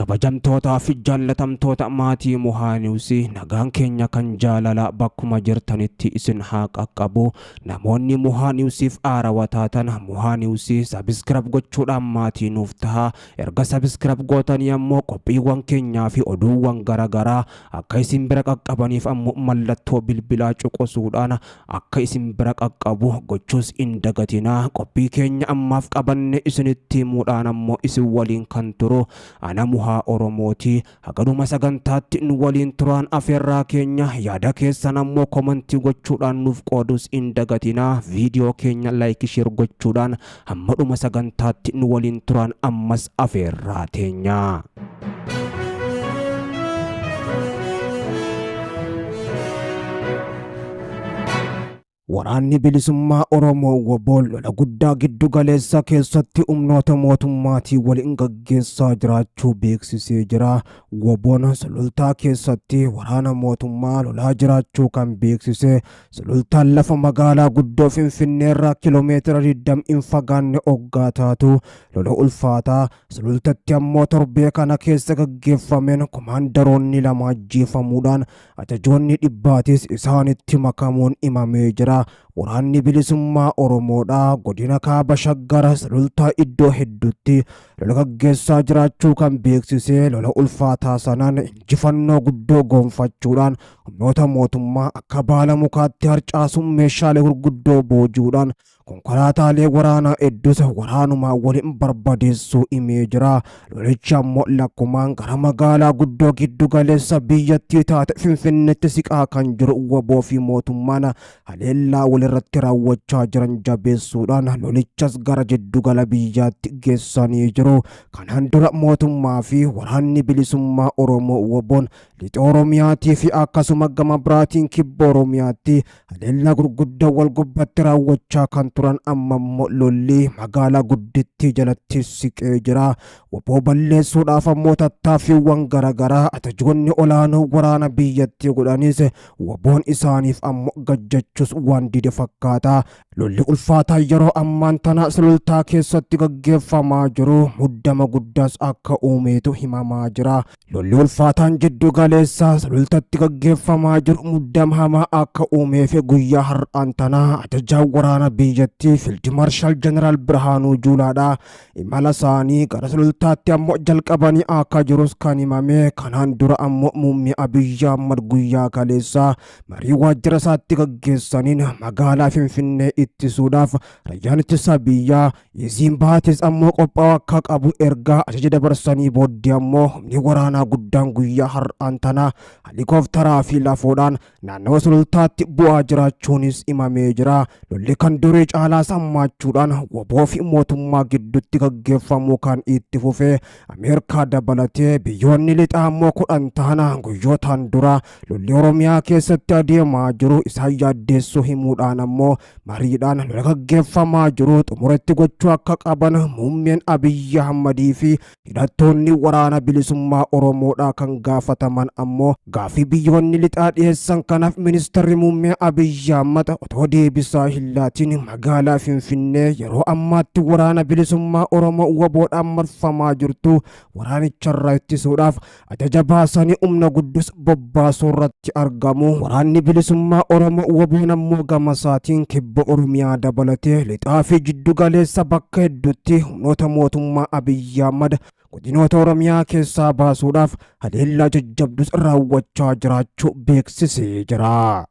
Kabajamtootaa fi jaallatamtoota maatii Muhaa News, nagaan keenya kan jaalala bakkuma jirtanitti isin haa qaqqabu. Namoonni Muhaa Newsiif haarawa taatan Muhaa News subscribe gochuudhaan maatii nuuf taha. Erga subscribe gootanii ammoo qophiiwwan keenyaa fi oduuwwan garaagaraa akka isin bira qaqqabaniif ammoo mallattoo bilbilaa cuqusuudhaan akka isin bira qaqqabu gochuus hin dagatinaa. Qophii keenya ammaaf qabanne isinitti himuudhaan ammoo isin waliin kan turu ana Muhaa Oromooti. Hagadhuma sagantaatti nu waliin turaan afeerraa keenya. Yaada keessan ammoo comment gochuudhaan nuuf qoodus hin dagatinaa. Viidiyoo keenya like, share gochuudhaan hamma dhuma sagantaatti nu waliin turaan ammas afeerraa teenya. Waraanni Bilisummaa Oromoo WBOn lola guddaa giddu galeessa keessatti humnoota mootummaatiin waliin gaggeessaa jiraachuu beeksisee jira. WBOn Sulultaa keessatti waraana mootummaa lolaa jiraachuu kan beeksise Sulultaan lafa magaalaa guddoo Finfinneerraa kiloomeetira 20 hin fagaanne oggaa taatu, lola ulfaataa Sulultatti ammoo torbee kana keessa gaggeeffameen komaandaroonni lama ajjeefamuudhaan ajajoonni dhibbaatis isaanitti makamuun himamee jira. Waraanni Bilisummaa Oromoodha godina Kaaba Shaggara Sulultaa iddoo hedduutti lola gaggeessaa jiraachuu kan beeksise, lola ulfaataa sanaan injifannoo guddoo goonfachuudhaan humnoota mootummaa akka baala mukaatti harcaasuun meeshaalee gurguddoo boojuudhaan konkolaataalee waraanaa hedduus waraanumaa waliin barbadeessuu himee jira. Lolichi ammoo lakkumaan gara magaalaa guddoo giddu galeessa biyyattii taate Finfinneetti siqaa kan jiru WBO fi mootummaan haleellaa walirratti raawwachaa jiran jabeessuudhaan lolichas gara jiddugala biyyaatti geessanii jiru. Kanaan dura mootummaa fi waraanni bilisummaa Oromoo WBOn lixa Oromiyaatii fi akkasuma gama biraatiin kibba Oromiyaatti haleellaa gurguddaa wal gubbatti raawwachaa kan turan, amma immoo lolli magaalaa guddittii jalatti siqee jira. WBO balleessuudhaaf ammoo tattaaffiiwwan garaagaraa ajajoonni olaanoo waraana biyyattii godhanis WBOn isaaniif ammoo gajjachus waan dide fakkaata. Lolli ulfaataa yeroo ammaan tana Sulultaa keessatti gaggeeffamaa jiru muddama guddaas akka uumeetu himamaa jira. Lolli ulfaataan jiddu galeessa Sulultatti gaggeeffamaa jiru muddama hamaa akka uumeef guyyaa har'aan tanaa ajajaan waraana biyyattii Fiild Maarshaal Jeneraal Birhaanuu Juulaadha. Imala isaanii gara Sulultaatti ammoo jalqabanii akka jirus kan himame. Kanaan dura ammoo muummee Abiyyi Ahmad guyyaa kaleessaa marii waajjira isaatti gaggeessaniin magaalaa Finfinnee ittisuudhaaf rayyaan ittisa biyyaa Iziin baates ammoo qophaa'uu akka qabu ergaa ajaja dabarsanii booddee ammoo humni waraanaa guddaan guyyaa har'aan tana halikooftaraa fi lafoodhaan naannawa Sulultaatti bu'aa jiraachuunis himamee jira. Lolli kan durii caalaa sammaachuudhaan WBO fi mootummaa gidduutti gaggeeffamuu kan itti fufe, Ameerikaa dabalatee biyyoonni lixaa ammoo 10 ta'an guyyootaan dura lolli Oromiyaa keessatti adeemaa jiru isaan yaaddeessuu himuudhaan ammoo mariidhaan lola gaggeeffamaa jiru xumuratti gochuu akka qaban muummeen Abiyyi Ahmadii fi hidhattoonni waraana bilisummaa Oromoodhaa kan gaafataman ammoo, gaaffii biyyoonni lixaa dhiyeessan kanaaf ministarri muummee Abiyyi Ahmad otoo deebisaa hin laatiin magaalaa Finfinnee yeroo ammaatti waraana bilisummaa Oromoo WBOdhaan marfamaa jirtu waraanicharraa ittisuudhaaf ajaja baasanii humna guddus bobbaasuu irratti argamu. Waraanni bilisummaa Oromoo WBOn ammoo gama isaatiin kibba Oromiyaa dabalatee lixaa fi jiddu galeessa bakka hedduutti humnoota mootummaa Abiyyi Ahmad godinoota Oromiyaa keessaa baasuudhaaf haleellaa jajjabdus raawwachaa jiraachuu beeksisee jira.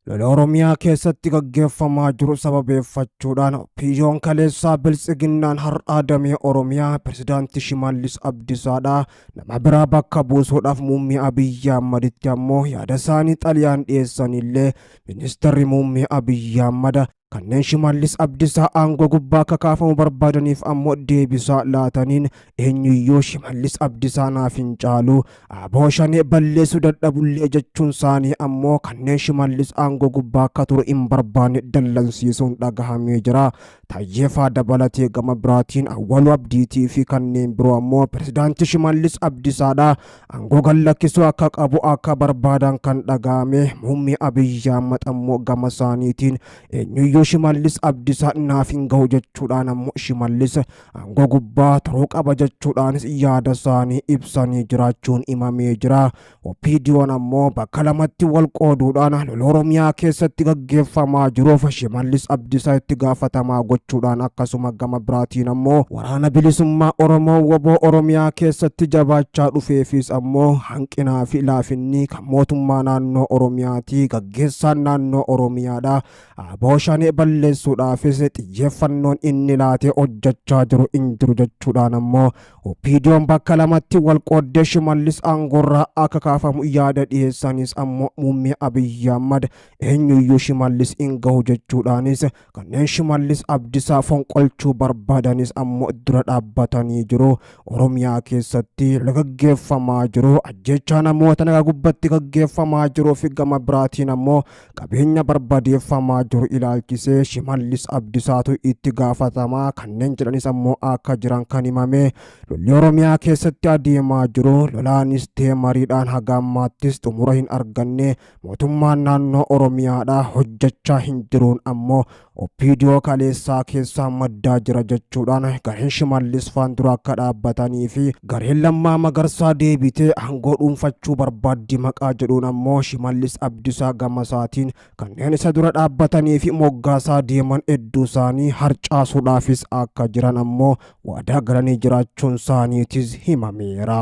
Lola Oromiyaa keessatti gaggeeffamaa jiru sababeeffachuudhaan OPDOn kaleessaa Biltsiginnaan har'aa damee Oromiyaa Pirezidaantii Shimallis Abdisaadha. Nama biraa bakka buusuudhaaf muummee Abiyyi Ahmaditti ammoo yaada isaanii xalayaan dhiyeessanillee, Ministeerri Muummee Abiyyi Ahmad kanneen Shimallis Abdisaa aangoo gubbaa akka kaafamu barbaadaniif ammoo deebisaa laataniin, eenyuyyuu Shimallis Abdisaa naaf hin caalu, ABO Shanee balleessuu dadhabullee jechuun isaanii ammoo kanneen Shimallis aangoo gubbaa akka turu hin barbaanne dallansiisuun dhagahamee jira. Taayyeefaa dabalatee gama biraatiin Awwaluu Abdiitii fi kanneen biroo ammoo pirezidaantii Shimallis Abdisaadha aangoo gad lakkisuu akka qabu akka barbaadan kan dhaga'ame. Muummee Abiyyi Ahmad ammoo gama isaaniitiin eenyuyyuu Eenyuyyuu Shimallis Abdiisaa naaf hin gahu jechuudhaan ammoo Shimallis aangoo gubbaa turuu qaba jechuudhaanis yaada isaanii ibsanii jiraachuun himamee jira. OPDOn ammoo bakka lamatti wal qooduudhaan lola Oromiyaa keessatti gaggeeffamaa jiruuf Shimallis Abdiisaa itti gaafatamaa gochuudhaan akkasuma gama biraatiin ammoo waraana bilisummaa Oromoo woboo Oromiyaa keessatti jabaachaa dhufeefis ammoo hanqinaa fi laafinni kan mootummaa naannoo Oromiyaatii gaggeessaan naannoo Oromiyaadha. ABO Shanee balleessuudhaafis xiyyeeffannoon inni laatee hojjechaa jiru hin jiru jechuudhaan ammoo OPDOn bakka lamatti wal qooddee Shimallis aangoorraa akka kaafamu yaada dhiyeessanis ammoo muummee Abiyyi Ahmad eenyuyyuu Shimallis hin gahu jechuudhaanis kanneen Shimallis Abdiisaa fonqolchuu barbaadanis ammoo dura dhaabbatanii jiru. Oromiyaa keessatti lola gaggeeffamaa jiru ajjeechaa namoota nagaa gubbatti gaggeeffamaa jiruu fi gama biraatiin ammoo qabeenya barbadeeffamaa jiru ilaalchisee Shimallis Abdiisaatu itti gaafatamaa kanneen jedhanis ammoo akka jiran kan himame. Lolli Oromiyaa keessatti adeemaa jiru lolaanis ta'e mariidhaan haga ammaattis xumura hin arganne. Mootummaan naannoo Oromiyaadha hojjechaa hin jiruun ammoo OPDO kaleessaa keessaa maddaa jira jechuudhaan gareen Shimallis faan dura akka dhaabbatanii fi gareen Lammaa Magarsaa deebitee aangoo dhuunfachuu barbaaddi maqaa jedhuun ammoo Shimallis Abdiisaa gama isaatiin kanneen isa dura dhaabbatanii fi moggaasaa deeman hedduu isaanii harcaasuudhaafis akka jiran ammoo waadaa galanii jiraachuun isaaniitis himameera.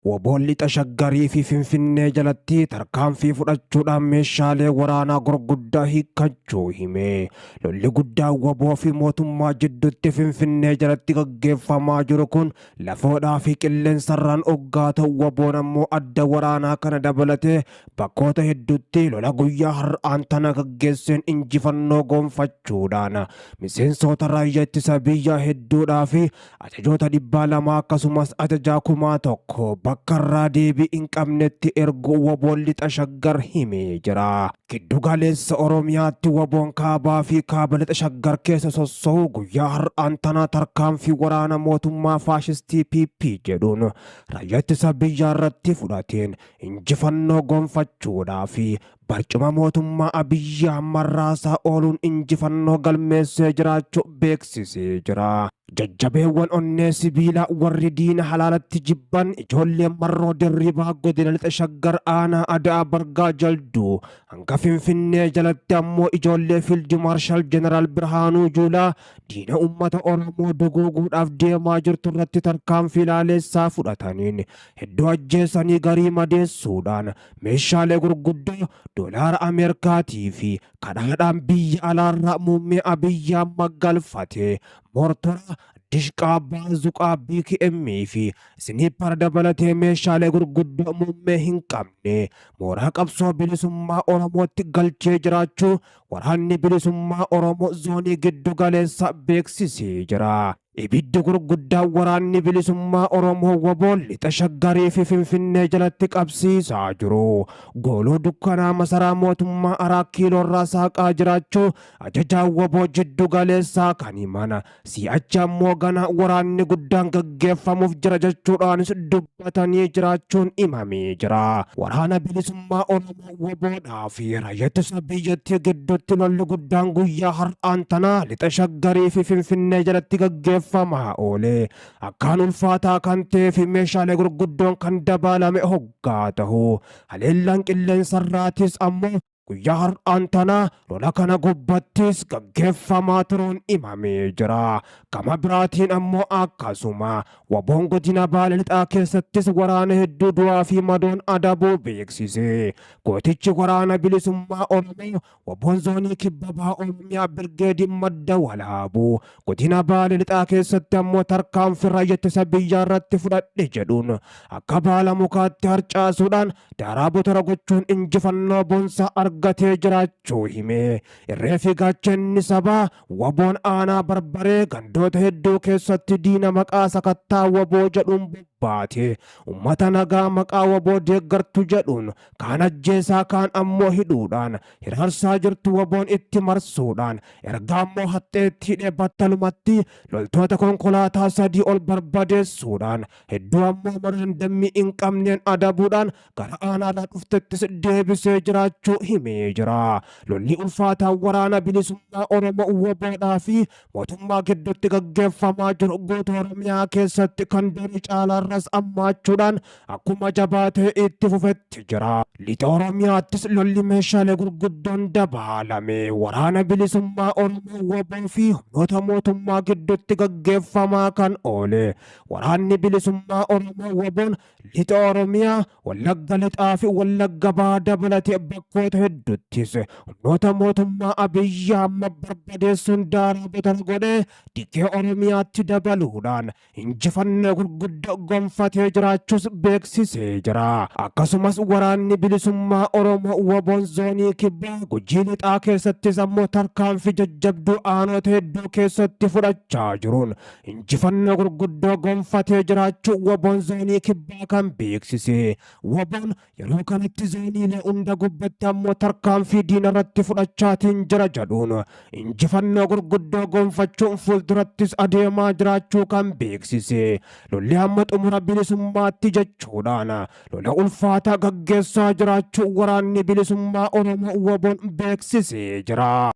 Woboon lixa Shaggarii fi Finfinnee jalatti tarkaanfii fudhachuudhaan meeshaalee waraanaa gurguddaa hiikkachuu hime. Lolli guddaan woboo fi mootummaa jidduutti Finfinnee jalatti gaggeeffamaa jiru kun lafoodhaa fi qilleensarraan oggaa ta'u woboon ammoo adda waraanaa kana dabalatee bakkoota hedduutti lola guyyaa har'aan tana gaggeesseen injifannoo gonfachuudhaan miseensota raayyaa ittisa biyyaa hedduudhaa fi ajajoota 200 akkasumas ajajaa 1000 bakka irraa deebii hin qabnetti ergu woboon lixa Shaggar himee jira. Giddu galeessa Oromiyaatti woboon kaabaa fi kaaba lixa Shaggar keessa sosso'u guyyaa har'aan tana tarkaanfii waraana mootummaa faashistii PP jedhuun raayyaa ittisa biyyaa irratti fudhateen injifannoo gonfachuudhaa fi barcuma mootummaa Abiyyi Ahmad raasaa ooluun injifannoo galmeessee jiraachuu beeksisee jira. Jajjabeewwan onnee sibiilaa warri diina halaalatti jibban ijoolleen Marroo Dirribaa godina lixa Shaggar aanaa Ada'aa Bargaa Jalduu hanga Finfinnee jalatti ammoo ijoollee Fiild Maarshaal Jeneraal Birhaanuu Juulaa diina uummata Oromoo duguuguudhaaf deemaa jirtu irratti tarkaanfii laaleessaa fudhataniin hedduu ajjeesanii garii madeessuudhaan meeshaalee gurguddoo doolaara Ameerikaatii fi kadhaadhaan biyya alaarraa muummee Abiyyi Ahmad galfate moortora dishqaa baazuqaa BKM fi isniippara dabalatee meeshaalee gurguddoo muummee hin qabne mooraa qabsoo bilisummaa Oromootti galchee jiraachuu waraanni bilisummaa Oromoo zoonii giddu galeessa beeksisee jira. Ibiddi gurguddaan waraanni bilisummaa Oromoo woboon lixa Shaggarii fi Finfinnee jalatti qabsiisaa jiru. Gooluu dukkanaa masaraa mootummaa Araa Kiiloorraa saaqaa jiraachuu ajajaan woboo jiddu galeessaa kan himan. Si'achi ammoo gana waraanni guddaan gaggeeffamuuf jira jechuudhaanis dubbatanii jiraachuun himamee jira. Waraana bilisummaa Oromoo woboodhaa fi raayyaa ittisa biyyattii gidduutti lolli guddaan guyyaa har'aan tanaa lixa Shaggarii fi Finfinnee jalatti gaggeeffamaa oole. Akkaan ulfaataa kan ta'ee fi meeshaalee gurguddoon kan dabaalame hoggaa ta'u. Haleellaan qilleensarraatis ammoo guyyaa har'aan tanaa lola kana gubbattis gaggeeffamaa turuun himamee jira. Gama biraatiin ammoo akkasuma woboon godina Baale Lixaa keessattis waraana hedduu du'aa fi madoon adabuu beeksise. Gootichi waraana bilisummaa Oromoo woboon zoonii kibba baha Oromiyaa birgeedii Madda Walaabuu godina Baale Lixaa keessatti ammoo tarkaanfii raayyaa ittisa biyyaa irratti fudhadhe jedhuun akka baala mukaatti harcaasuudhaan daaraa botora gochuun injifannoo boonsaa argatee jiraachuu hime. Irree fi gaachanni sabaa woboon aanaa Barbaree gandoota hedduu keessatti diina maqaa sakattaa woboo jedhuun bobbaate ummata nagaa maqaa waboo deeggartu jedhuun kaan ajjeesaa kaan ammoo hidhuudhaan hiraarsaa jirtu waboon itti marsuudhaan erga ammoo haxxeetti hidhee battalumatti loltoota konkolaataa 3 ol barbadeessuudhaan hedduu ammoo mana dandammii hin qabneen adabuudhaan gara aanaarraa dhuftettis deebisee jiraachuu himee jira. Lolli ulfaataan waraana bilisummaa Oromoo WBOdhaa fi mootummaa gidduutti gaggeeffamaa jiru guutuu Oromiyaa keessatti kan durii caalaarras ammaachuudhaan akkuma jabaatee itti fufetti jira. Lixa Oromiyaattis lolli meeshaalee gurguddoon dabaalame waraana bilisummaa Oromoo WBO fi humnoota mootummaa gidduutti gaggeeffamaa kan oole. Waraanni bilisummaa Oromoo WBOn Lixa Oromiyaa, Wallagga Lixaa fi Wallagga Bahaa dabalatee bakkoota hedduuttis humnoota mootummaa Abiyyi Ahmad barbadeessuun daaraa botana godhee dikee Oromiyaatti dabaluudhaan injifannoo gurguddoo gonfatee jiraachuus beeksisee jira. Akkasumas waraanni bilisummaa Oromoo WBOn zoonii kibbaa Gujii Lixaa keessattis ammoo tarkaanfii jajjabduu aanota hedduu keessatti fudhachaa jiruun Injifannoo gurguddoo gonfatee jiraachuu WBOn zoonii kibbaa kan beeksise. WBOn yeroo kanatti zooniilee hunda gubbatti ammoo tarkaanfii diina irratti fudhachaatiin jira jedhuun injifannoo gurguddoo gonfachuun fuuldurattis adeemaa jiraachuu kan beeksise. Lolli hamma xumura bilisummaatti jechuudhaan lola ulfaataa gaggeessaa jiraachuu waraanni bilisummaa Oromoo WBOn beeksisee jira.